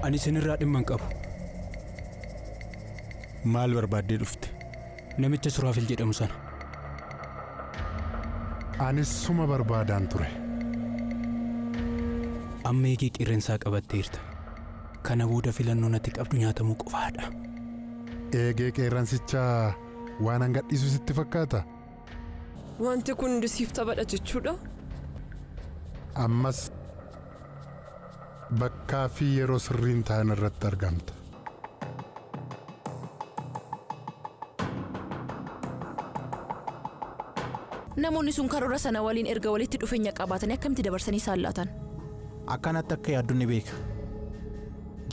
Ani isinirraa dhimma hin qabu. Maal barbaaddee dhufte? Namicha Suraafil jedhamu sana. Anis suma barbaadaan ture. Amma eegee qeerransaa qabatteerta. Kana booda filannoo natti qabdu nyaatamuu qofaadha. Eegee qeerransichaa waan hangadhiisu sitti fakkaata? Wanti kun hundi siif taphadha jechuudha? Ammas bakkaa fi yeroo sirriin ta'an irratti argamta. Namoonni sun karoora sana waliin erga walitti dhufeenya qabaatanii akkamitti dabarsanii isaan laatan? Akkanatti akka yaaddu ni beeka.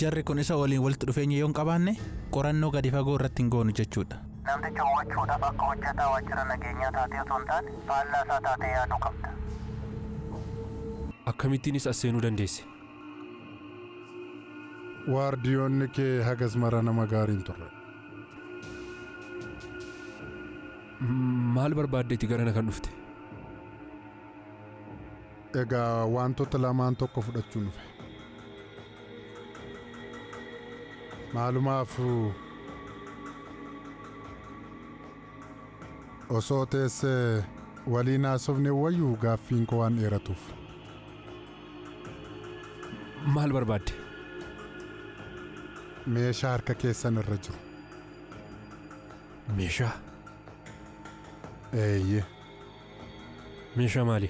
Jarri kun isa waliin walitti dhufeenya yoo hin qabaanne qorannoo gadi fagoo irratti hin goonu jechuudha. Namticha hubachuudhaaf akka hojjetaa waajjira nageenyaa taatee osoo hin taane faallaa isaa taatee yaaduu qabda. Akkamittiinis as seenuu dandeesse? Waardiyoonni kee hagas mara nama gaarii hin turre. Maal barbaaddeeti garana kan dhufte? Egaa wantoota lamaan tokko fudhachuun dhufe. Maalumaaf osoo teessee waliin haasofne wayyuu gaaffiin koo waan dheeratuuf. Maal barbaadde? Meeshaa harka keessan irra jiru. Meeshaa? Eeyyee. Meeshaa maali?